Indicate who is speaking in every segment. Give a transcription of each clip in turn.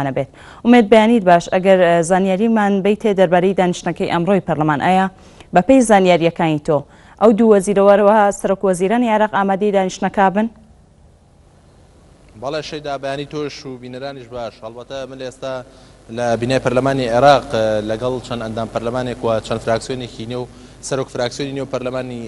Speaker 1: ئەبێت. ئومێد بەیانیت باش، ئەگەر زانیاریمان بەیتێ دەربارەی دانیشتنەکەی ئەمڕۆی پەرلەمان ئایا بەپێی زانیارییەکانی تۆ ئەو دوو وەزیرە و هەروەها سەرۆک وەزیرانی عێراق ئامادەی دانیشتنەکە بن؟
Speaker 2: بەڵێ شەیدا بەیانی تۆش و بینەرانیش باش، هەڵبەتە من ئێستا لە بینای پەرلەمانی عێراق لەگەڵ چەند ئەندام پەرلەمانێک و چەند فراکسیۆنێکی نێو سەرۆک فراکسیۆنی نێو پەرلەمانی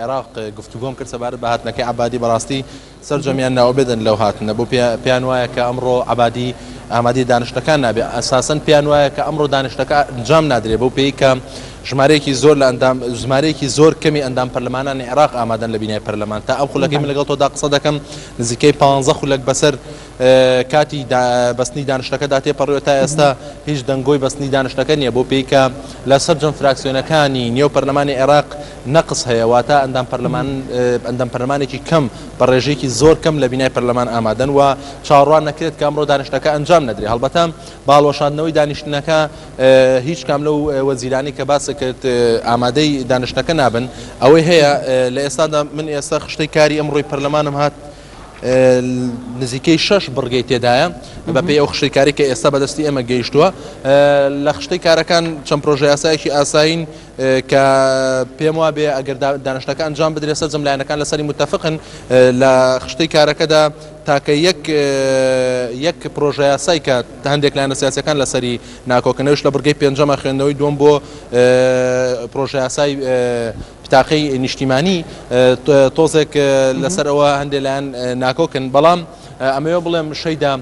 Speaker 2: عێراق گفتوگۆم کرد سەبارەت بە هاتنەکەی عەبادی بەڕاستی سەرجەمیان نائومێدن لەو هاتنە بۆ پێیان وایە کە ئەمڕۆ عەبادی ئامادەی دانیشتنەکان نابێ ئەساسەن پێیان وایە کە ئەمڕۆ دانیشتنەکە ئەنجام نادرێ بەو پێی کە ژمارەیەکی زۆر لە ئەندام ژمارەیەکی زۆر کەمی ئەندام پەرلەمانانی عێراق ئامادەن لە بینای پەرلەمان تا ئەم خولەکەی من لەگەڵ تۆدا قسە دەکەم نزیکەی 15 خولەک بەسەر کاتی بەستنی دانیشتەکەدا تێپەڕیوە تا ئێستا هیچ دەنگۆی بەستنی دانیشتەکە نییە بۆ پێی کە لە سەرجەم فراکسیۆنەکانی نێو پەرلەمانی عێراق نەقس هەیە واتە ئەندام پەرلەمان ئەندام پەرلەمانێکی کەم بە ڕێژەیەکی زۆر کەم لە بینای پەرلەمان ئامادەن و چاوەڕوان نەکرێت کە ئەمڕۆ دانیشتنەکە ئەنجام نەدرێت هەڵبەتە بە هەڵوەشاندنەوەی دانیشتنەکە هیچ کام لەو وەزیرانەی کە باست کرد ئامادەی دانیشتنەکە نابن ئەوەی هەیە لە ئێستادا من ئێستا خشتەی کاری ئەمڕۆی پەرلەمانم هات نزیکەی شەش بڕگەی تێدایە بەپێی ئەو خشتەی کاری کە ئێستا بەدەستی ئێمە گەیشتووە لە خشتەی کارەکان چەند پرۆژە یاسایەکی ئاسایین کە پێم وابێ ئەگەر دانیشتنەکە ئەنجام بدرێت سەرجەم لایەنەکان لەسەری متەفقن لە خشتەی کارەکەدا تاکە یەک یەک پرۆژە یاسای کە هەندێک لایەنە سیاسەکان لەسەری ناکۆکن ئەویش لە بڕگەی پێنجەمە خوێندنەوەی دووەم بۆ پرۆژە یاسای پتاقەی نیشتیمانی تۆزێک لەسەر ئەوە هەندێک لایەن ناکۆکن بەڵام ئەمەوێ بڵێم شەیدا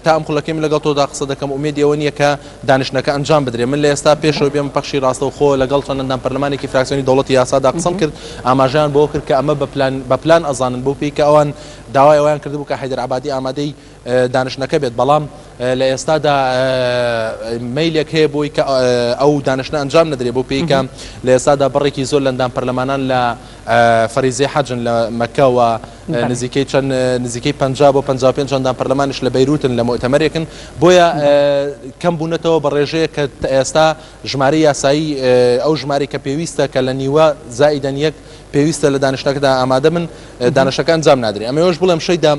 Speaker 2: تا ئەم خولەکەی من لەگەڵ تۆدا قسە دەکەم ئومێدی ئەوە نییە کە دانیشتنەکە ئەنجام بدرێت من لە ئێستا پێشەوە بێم پەخشی ڕاستەوخۆ لەگەڵ چەند ئەندام پەرلەمانێکی فراکسیۆنی دەوڵەتی یاسادا قسەم کرد ئاماژەیان بەوە کرد کە ئەمە بە پلان بە پلان ئەزانن بەو پێی کە ئەوان داوای ئەوەیان کردبوو کە حەیدەر عەبادی ئامادەی دانیشتنەکە بێت بەڵام لە ئێستادا مەیلێک هەیە بۆی کە ئەو دانیشتنە ئەنجام نەدرێت بەو پێی کە لە ئێستادا بڕێکی زۆر لە ئەندام پەرلەمانان لە فەریزەی حەجن لە مەککە و نزیکەی چەند نزیکەی 50 بۆ 55 ئەندام پەرلەمانیش لە بەیروتن لە موئتەمەرێکن بۆیە کەم بوونەتەوە بە ڕێژەیە کە ئێستا ژمارەی یاسایی ئەو ژمارەی کە پێویستە کە لە نیوە زائیدەن یەک پێویستە لە دانیشتنەکەدا ئامادە بن دانیشتەکە ئەنجام نادرێ ئەمەوێش بڵێم شەیدا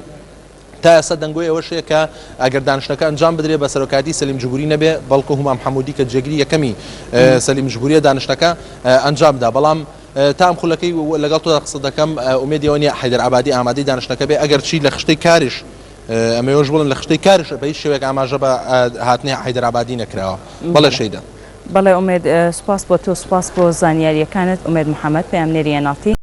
Speaker 2: تا ئێستا دەنگۆی ئەوەش هەیە کە ئەگەر دانیشتنەکە ئەنجام بدرێت بە سەرۆکایەتی سەلیم جبوری نەبێ بەڵکو هومام حەمودی کە جێگری یەکەمی سەلیم جبوریە دانیشتنەکە ئەنجام بدا بەڵام تا ئەم خولەکەی لەگەڵ تۆدا قسە دەکەم ئومێدی ئەوە نییە حەیدەر عەبادی ئامادەی دانیشتنەکە بێ ئەگەر چی لە خشتەی کاریش ئەمەوێش بڵێم لە خشتەی کاریش بە هیچ شێوەیەک ئاماژە بە هاتنی حەیدەر عەبادی نەکراوە بەڵێ شەیدا.
Speaker 1: بەڵێ ئومێد سوپاس بۆ تۆ سوپاس بۆ زانیارییەکانت ئومێد محەمەد پەیامنێری ئێن ئاڕ تی.